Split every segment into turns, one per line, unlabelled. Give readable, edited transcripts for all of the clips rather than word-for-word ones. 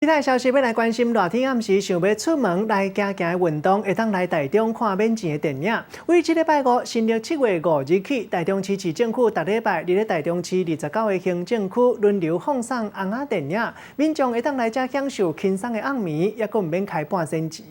其他消息欲來關心，熱天暗時想欲出門來行行的運動，會當來台中看免錢的電影。為這禮拜五，新曆7月5日起，台中市市政府逐禮拜佇咧台中市29個行政區輪流放送尪仔電影，民眾會當來遮享受輕鬆的暗暝，猶閣毋免開半仙錢。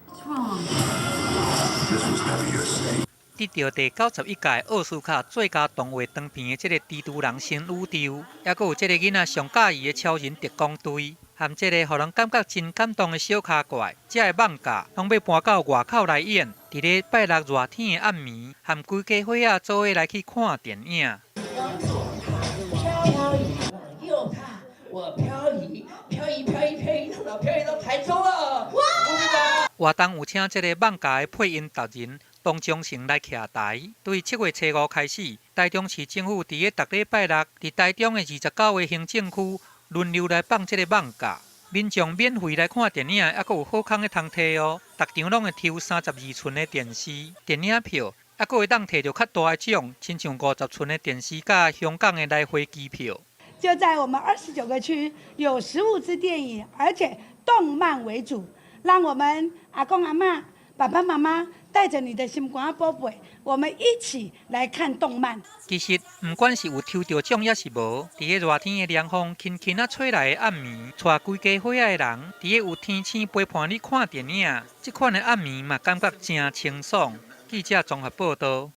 This was never your city.
得著第91屆奧斯卡最佳動畫長片的這个蜘蛛人新宇宙，猶閣有這个囡仔上佮意的超人特工隊，含這个予人感覺真感動的小跤怪，遮的艋舺攏欲搬到外口來演。佇咧拜六熱天的暗暝，含規家伙仔做伙來去看電影。
往左踏，漂移，往右踏，我漂移，漂移，漂移，漂移，漂移到台中了。哇！
活動有請這个艋舺的配音達人唐忠誠來徛台。對7月初五開始，台中市政府佇咧逐禮拜六，佇台中的29個行政區輪流來放這个艋舺，民眾免費來看電影，猶閣有好康的通提哦。逐場攏會抽32寸的電視電影票，猶閣會當提著較大的獎，親像50寸的電視佮香港的來回機票。
就在我們29個區有15支電影，而且動漫為主，讓我們阿公阿嬤、爸爸媽媽帶著你的心肝仔寶貝，我們一起來看動漫。
其實，毋管是有抽著獎抑是無，佇咧熱天的涼風輕輕仔吹來的暗暝，帶規家伙仔的人，佇咧有天星陪伴你看電影，這款的暗暝嘛感覺誠清爽。記者綜合報導。